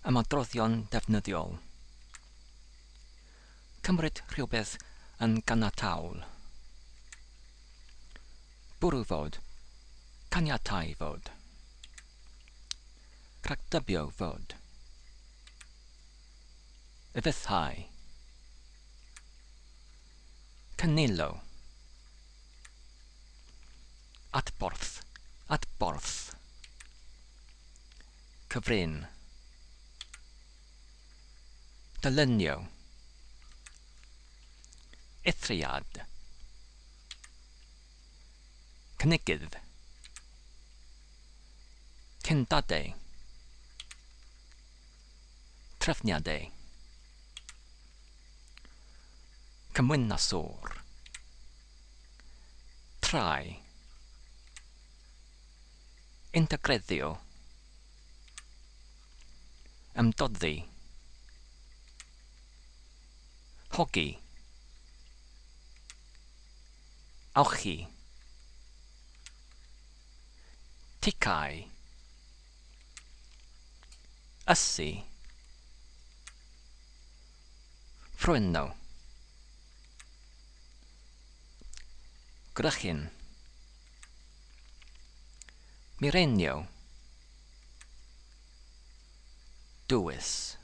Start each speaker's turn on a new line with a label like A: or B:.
A: Ymadroddion defnyddiol. Cymryd rhywbeth yn ganiataol. Bwrw fod. Caniatáu fod. Rhagdybio fod. Ufuddhau. Cynilo. Adborth, adborth. Cyfrin. Dylunio. Eithriad. Cynigydd. Cyndadau. Trefniadau. Cymwynaswr. Trai. Integreiddio. Ymdoddi. Hogi. Awchu. Ticau. Ysu. Ffrwyno. Gwrychyn. Mireinio. Dwys.